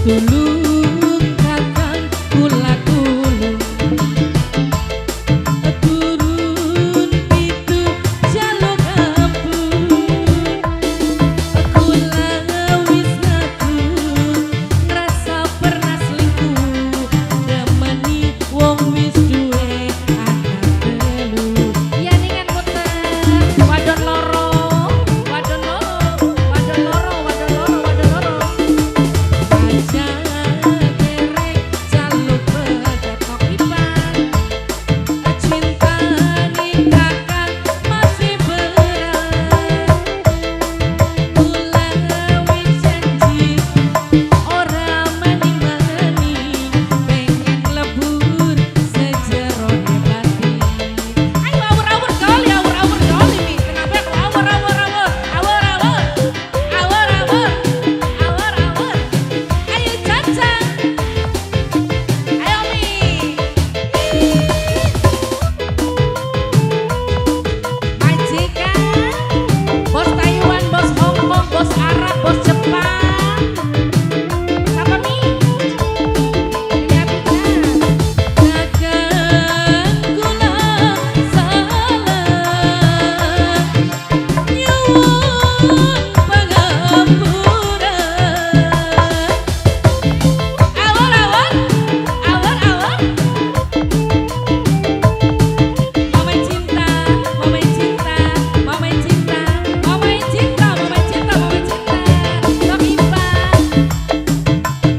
Tulung kakang kula tulung, turun pitu jaluk ampun. Kula wis ngaku ngrasa pernah selingkuh, demeni wong wis duwe anak telu. Ya ningan muter wadon loro, wadon loro, wadon loro, wadon loro, wadon loro. Aja kerek jaluk pegat kokipan. Cinta kakang masih berat. Kula wis janji ora maning-maning, pengen lebur sejerone batin. Ayo awur-awur gali, awur-awur gali mi. Kenapa aku awur awur awur awur awur awur awur awur awur. Ayo Caca, ayo Mi. Majikan, bos Taiwan, bos Hong Kong, bos Arab, bos Jepang. Siapa Mi? Ini Abidjan. Kakang kula salah, nyuwun pangampura. Awur awur, awur awur. Mama cinta, mama cinta, mama cinta, mama cinta, mama cinta, mama cinta. Tok Ipan.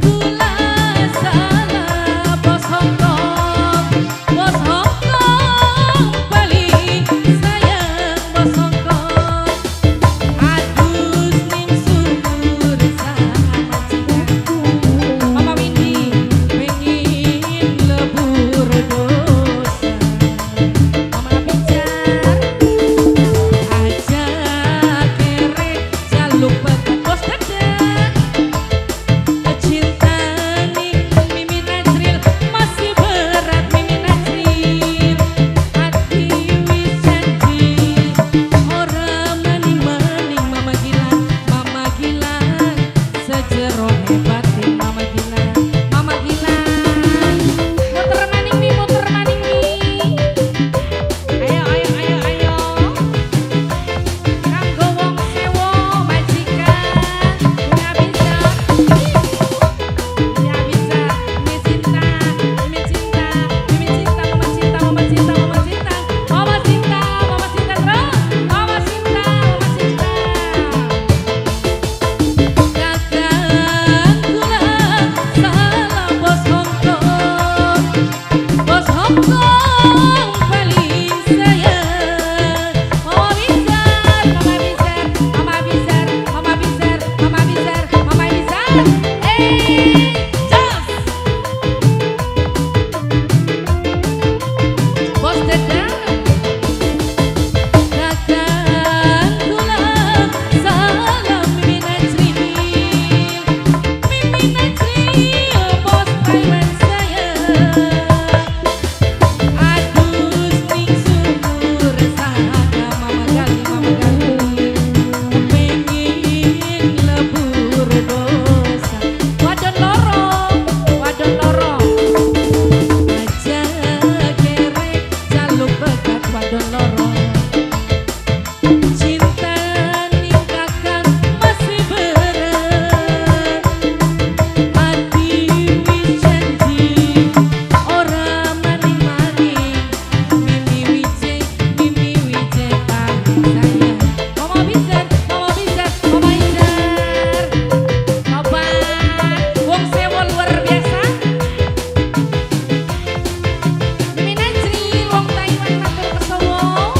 Kula salah bos Hongkong, bos Hongkong paling sayang bos Hongkong. Adus ning sumur sama majikan. Mama Windy pengen lebur dosa. Mama Pijar aja kerek jaluk pegat bos dadak. Cinta ning Mimi Najril masih berat Mimi Najril. Hati wis janji ora maning-maning. Mama Gilang, Mama Gilang sejerone batin Mama Gilang, Mama Gilang. Muter maning mi, muter maning mi. Ayo ayo ayo ayo. Kanggo wong sewo majikan punya bisa. Punya bisa, Mimi cinta, Mimi cinta, Mimi cinta, Mama cinta, Mama cinta, Mama cinta, Mama cinta, Mama cinta terus, Mama cinta, Mama cinta. Kakang kula salah bos Hongkong, bos Hongkong paling sayang. Mama Bizar, Mama Bizar, Mama Bizar, Mama Bizar, Mama Bizar, Mama Bizar. Eh, jos. Bos Dadang. Kakang kula salam Mimi Najril, Mimi Najril bos Taiwan sayang. Adus ning sumur saka Mama Gali, Mama Gali pengen lebur dosa. Wadon loro, wadon loro. Aja kerek jaluk pegat wadon loro. Cinta ning kakang masih berat. Hati wis janji ora maning-maning. Mimi Wije, Mimi Wije paling sayang. Mama Bizar, Mama Bizar, Mama Izar. Tobat, wong sewo luar biasa. Mimi Najril wong Taiwan matur kesuwun.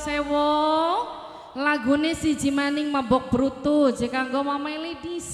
Sewo. Lagune siji maning, Mabok Brutu, jek kanggo Mama Ladies.